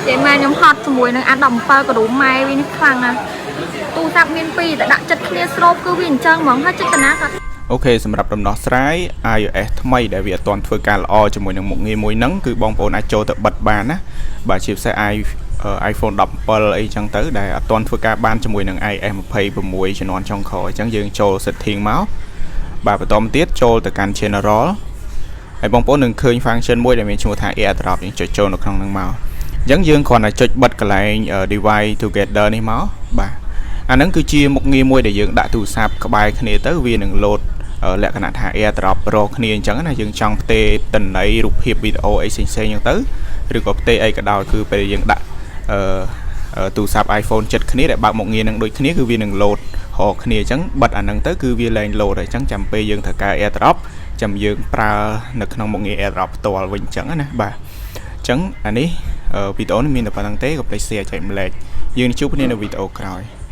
និយាយមកខ្ញុំហត់ជាមួយនឹងអា17ក៏រូម៉ែវានេះខ្លាំងណាស់ទូរស័ព្ទមានពីរតែដាក់ចិត្តគ្នាស្រូបគឺវាអញ្ចឹងហ្មងហើយចិត្តណាក៏ OK សម្រាប់ដំណោះស្រាយ iOS ថ្មីដែលវាអត់ទាន់ធ្វើការល្អជាមួយនឹងមុខងារមួយហ្នឹងគឺបងប្អូនអាចចូលទៅបិទបានណាបាទជាពិសេស iPhone 17អីចឹងទៅដែលអត់ទាន់ធ្វើការបានជាមួយនឹង iOS 26ជំនាន់ចុងក្រោយអញ្ចឹងយើងចូល setting មកបាទបន្តមកទៀតចូលទៅកាន់ general ហើយបងប្អូននឹងឃើញ function មួយដែលមានឈ្មោះថា AirDrop យើងចុចចូលនៅក្នុងហ្នឹងមកអញ្ចឹងយើងគ្រាន់តែចុចបិទកន្លែង device together នេះមកបាទអាហ្នឹងគឺជាមុខងារមួយដែលយើងដាក់ទូរស័ព្ទក្បែរគ្នាទៅវានឹង load លក្ខណៈថា AirDrop រកគ្នាអញ្ចឹងណាយើងចង់ផ្ទេរទិន្នន័យរូបភាពវីដេអូអីផ្សេងៗអញ្ចឹងទៅឬក៏ផ្ទេរអីក៏ដោយគឺពេលយើងដាក់អឺទូរស័ព្ទ iPhone ចិត្តគ្នាដែលបើកមុខងារនឹងដូចគ្នាគឺវានឹង load រកគ្នាអញ្ចឹងបិទអាហ្នឹងទៅគឺវាលែង load ហើយអញ្ចឹងចាំពេលយើងត្រូវការ AirDrop ចាំយើងប្រើនៅក្នុងមុខងារ AirDrop ផ្ទាល់វិញអញ្ចឹងណាបាទអញ្ចឹងអានេះវីដេអូនេះមានតែប៉ុណ្្នឹងទេកុំភ្លេច share ចែករំលែកយើងនឹងជួបគ្នានៅវីដេអូក្រោយ។